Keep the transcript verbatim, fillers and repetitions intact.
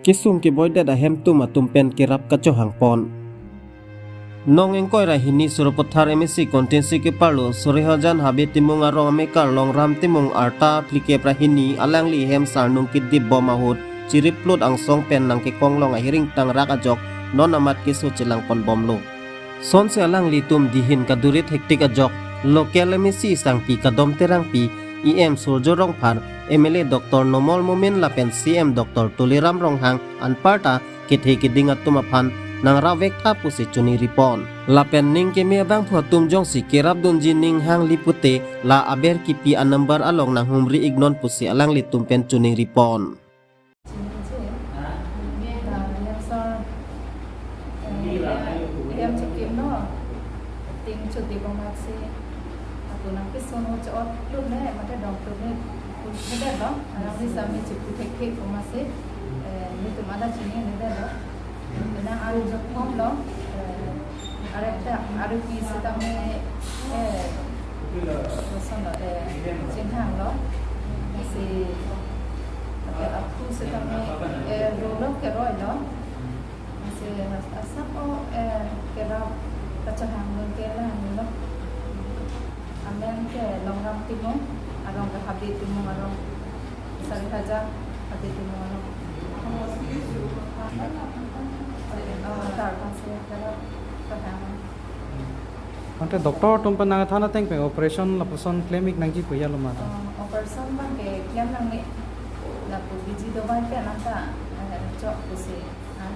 Kesung keboidet ahem atum atum pen kerap kachohang pon. Nong ingkoi ra hini Sarupathar M A C constituency keparlo Sarihajan Habe Timung arong amekar Longram Timung arta phlikep ra hini alangli hem sarnung kedip bom ahut chirip plut angsong pen nangkekong long ahiring tangrak ajok non amat keso chelang pon bomlo. Sonsi alanglitum dihin kadurit hektik ajok local M A C sangpi Kadom Terangpi, E M Surjya Rongphar, M L A Doctor Numal Momin lapen C M Doctor Tuliram Ronghang anparta kethe keding atum aphan nang ravek tha pusi choningri pon. Lapen ning keme abangphu atum jongsi kerap dunji ning hangli pute la aber kipi a number along nanghumri iknon pusi alanglitum pen choningri pon. Chini je, ah, yang sar, eh, yang chikim no, ting chuti bang amatsi, ako nangkesun ho chot lun ne, mate dong lun ne, kun ne lo, alam ni sami chipu thek thek bang amatsi, eh, netum ada chini ne lo, nang aru jok pon lo, eh, Arep ta, arep pi setame, eh, koson lo, eh, chinghang lo. Si, aphu setame, eh, rolo keroi lo. Si, asap o, eh, kerap kachahang lo, kelang lo. Amen ke Longram Timung, arong ke Habe Timung arong. Sarihajan Habe Timung arong. Oh, tar pasi kerap kachahang. Ante doctor atum pen nangthan ateng pen operation lapuson klem ik nangji pu alo ma? Oh, operation abang ke klem nangne. Lapu biji dawai pen nangta, eh, chok pusi. Ah,